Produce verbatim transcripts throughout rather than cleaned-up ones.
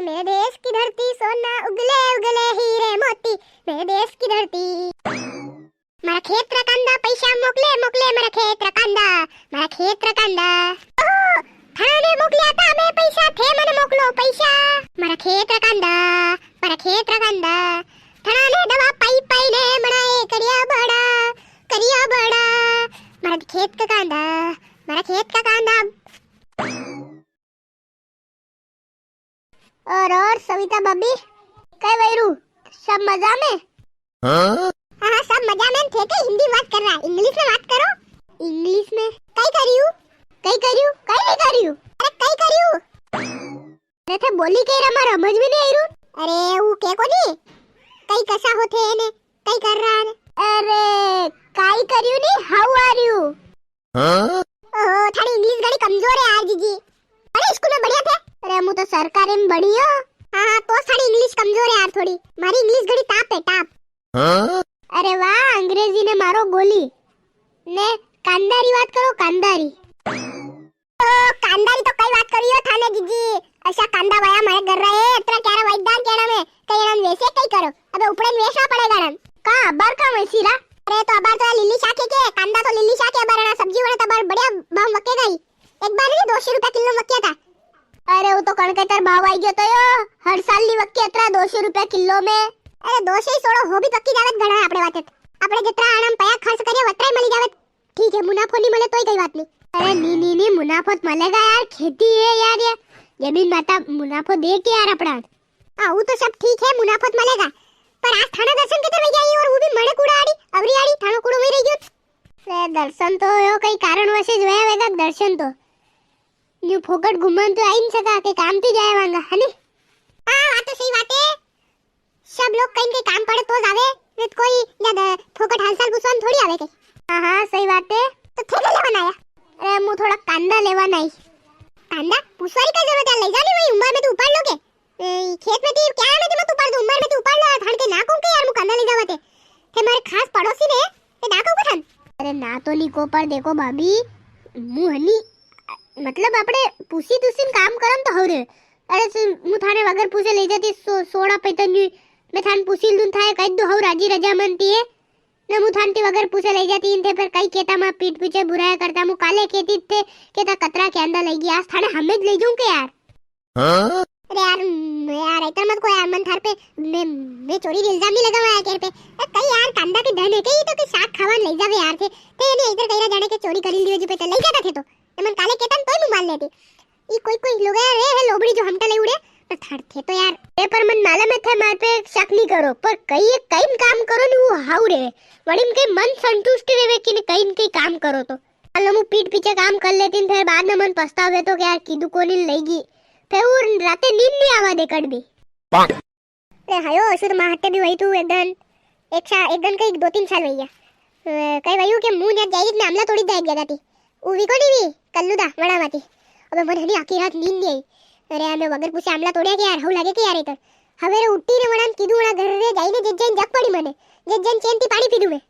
मेरे देश की धरती सोना उगले उगले हीरे मोती, मेरे देश की धरती। मारा खेत रा कांदा पैसा मोकले, मोकले मारा खेत रा कांदा, मारा खेत रा कांदा। ओहो, थाने मोकलिया था मैं पैसा, थे मने मोकलो पैसा। मारा खेत रा कांदा, मारा खेत रा कांदा। थाने दवा पाई पाई ने बनाए करिया बड़ा, करिया बड़ा। मारा खेत का कांदा, मारा खेत का कांदा। और, और सविता भाभी, कई वैरू, सब मजा में? हाँ? हाँ, हाँ, सब मजा में। थे के हिंदी में बात कर रहा, इंग्लिश में बात करो। इंग्लिश में? कई करियू? कई करियू? कई नहीं करियू? अरे, कई करियू? अरे, थे बोली के रा, मारा समझ में नहीं आई रू। अरे, वो के को नहीं? कई कसा होते है ने? कई कर रहा है? अरे, काई करियो नी, how are you? हाँ? ओहो, थारी इंग्लिश घणी कमजोर है यार जीजी। अरे, स्कूल में बढ़िया थे? अरे, मु तो सरकारी में बढ़ियो। हाँ, हाँ, तो थारी इंग्लिश कमजोर है यार थोड़ी। मारी इंग्लिश घणी टाप है, टाप। हाँ? अरे वाह, अंग्रेजी ने मारो गोली। ने कांदा री बात करो, कांदा री। ओ, कांदा री तो कई बात करियो थाने जीजी, असा कांदा वाया मारे घर रे, अतरा क्यारा वायदा केणा में, कई एना वैसे कई करो, अबे उपड़े में वेचना पड़ेगा ना। का अबार का वैसी रा? अरे तो अबार तो लीली शाक है के, कांदा तो लीली शाक है, अबार ना सब्जी वणे तो अबार बढ़िया भाव मकेगा ही। एक बार नी दो सौ रुपया किलो मकिया था। अरे वो तो कणके तर भाव आई गयो तो यो, हर साल नी मके अतरा दो सौ रुपया किलो में। अरे दो सौ ही सोड़ो, हो भी पक्की जावे तो घणा है आपणे वाते। आपणे जितरा आनम पया खर्च करिए, वतरा ही मली जावे। ठीक है, मुनाफो नी मले तोई कई बात नी। अरे नी, नी, नी, मुनाफो तो मलेगा यार, खेती है यार, ये जमीन माता मुनाफो दे के यार अपना। हाँ, वो तो सब ठीक है, मुनाफो तो मलेगा, पर आज थाना दर्शन के तो भैया ये और वो भी मणे कूड़ा आड़ी, अवरी आड़ी, थानो कूड़ो वही रह गयो। अरे दर्शन तो यो कई कारणवश ज वया वेगा दर्शन तो। न्यू फोकट घूमन तो आई नी सका, के काम तो जाए वांगा, है नी? हाँ, बात तो सही बात है। सब लोग कई के काम पड़े तो जावे, नी तो कोई ज्यादा फोकट हालचाल पूछवा में थोड़ी आवे के। हाँ, हाँ, सही बात है। तो थे के लेवन आया? अरे, मु थोड़ा कांदा लेवन आई। कांदा? पूछवा री कई जरूरत है, ले जानी वही उम्र में तो उपाड़ लोगे। ए, खेत में थी, क्या में थी, मत उपाड़ दो, उम्र में थी उपाड़ लो, थान के ना कहूं के यार, मु कांदा ले जावा थे। थे मारे खास पड़ोसी ने, ते ना कहूं के थान। अरे, ना तो नी को, पर देखो भाभी, मु हनी, मतलब, आपणे पूछी तुसीन काम करन तो हो रे। अरे सु-, मु थाने वगर पूछे ले जाती सो-, सोड़ा पैतन न्यू, मैं थाने पूछी लूं, थाए कह दो हव राजी रजामंदी है। ने मु थाने ती वगर पूछे ले जाती इन थे, पर कई केता मां पीठ पीछे बुराया करता, मु काले केती थे, केता कतरा कांदा ले गई, आज थाने हमें ले जाऊं के यार। हाँ? अरे यार, म-, यार, इतना मत को यार, मन थार पे, मैं, मैं चोरी री इल्जाम नी लगावा यार केर पे। ए, कई यार, कांदा के धन है के, ई तो के साग खावा ले जावे यार थे। ते ने इधर कई रा जाने के चोरी करी लियो जी पे तो ले जाता थे तो। ए, मन काले केतन तोय मु मान लेती। ई कोई कोई लोग है रे, है लोबड़ी जो हमटा ले उड़े, पर थड़ थे तो यार। ए, पर मन मालूम है थे मार पे शक नी करो, पर कई, कई काम करो नी वो हाउ रे। वड़ी में कई मन संतुष्ट रेवे कि ने कई न कई काम करो तो। हालो मु पीठ पीछे काम कर लेती न, फिर बाद में मन पछतावे तो कि यार कीधु कोनी लई गई। फिर वो राते नींद नी आवा दे कड़ भी। अरे हायो, अशुद्ध मां हत्या भी वही तू एक दन, एक सा, एक दन कई दो तीन साल वही है। अ, कई वही के मुंह ने जाई ने आमला तोड़ी दे एक जगह थी। उ वी कोनी वी, कल्लू दा, वड़ा माती। अबे मन हनी आखी रात नींद नी आई। अरे, हमें वगर पूछे आमला तोड़िया के यार, हऊ लागे के यार इधर। हवेरे उठी ने वड़ा ने कीधु वड़ा घर रे जाई ने जज्जन जग पड़ी मने। जज्जन चैन ती पानी पीधु मैं।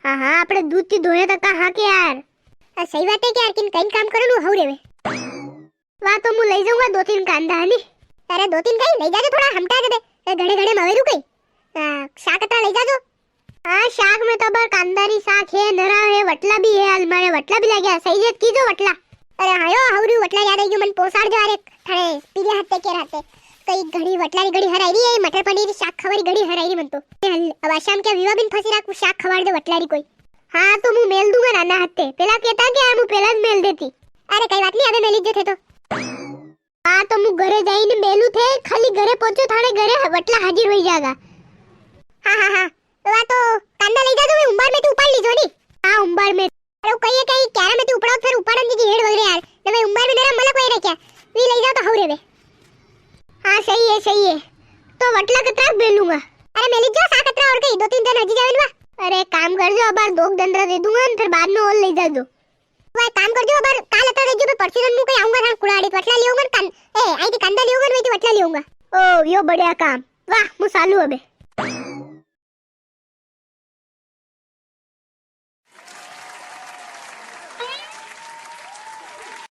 हाँ, हाँ, आपणे दूध ती धोया तक हाँ के यार। आ, सही बात है के यार, किन कई काम करनु हऊ रेवे। वा तो मु लई जाऊंगा दो तीन कांदा, है नी? अरे दो तीन कई लई जाजो, थोड़ा हमटा दे। ए, घड़े घड़े मवेरू कई। आ, शाक अतरा लई जाजो। हाँ, शाक में तो अबार कांदा री शाक है, नरा है, वटला भी है, अलमारे वटला भी लग्या, सही जेत कीजो वटला। अरे हाँ यो, हऊ री वटला याद आई गयो, मन पोसाड़ जो, अरे थाने पीरिया हत्ते के रहते। कई घड़ी वटला री घड़ी हराई री है, मटर पनीर री शाक खवारी घड़ी हराई री मन तो। ए हल, अब आशाम क्या विवा बिन फंसी राख, शाक खवाड़ दे वटला री कोई। हाँ, तो मु मेल दूंगा नाना हत्ते। पेला केता के आ, मु पेला ज मेल देती। अरे, कई बात नी, अबे मेली जो थे तो। हाँ, तो मु घरे जाई ने मेलू थे, खाली घरे पहुंचो, थाने घरे वटला हाजिर होई जागा। हाँ, हाँ, हाँ। तो वा तो कांदा ले जाजो, वे उम्बार में ती उपाड़ लीजो नी। हाँ, उम्बार में। अरे, वो कई है, कई क्यारा में ती उपड़ाओ, फिर उपाड़न जी की हेड वगैरह यार। ना भाई, उम्बार में नरा मलक वही रख्या। वी ले जाओ तो हऊ रेवे। हाँ, सही है, सही है। तो वटला कतरा मेलूंगा? अरे, मेली जो सा कतरा और कई, दो तीन दन हजी जावे न वा। अरे, काम कर जो, अबार दो दन रा दे दूंगा न, फिर बाद में और ले जाजो। वा, एक काम कर जो, अबार काल अतरा दे जो, मैं परसों दन मु कई आऊंगा, थान कुड़ाड़ी वटला लियोंगा न, कान-, ए, आई थी कांदा लियोंगा न, वही थी वटला लियोंगा। ओ, यो बढ़िया काम। वाह, मु सालू अबे।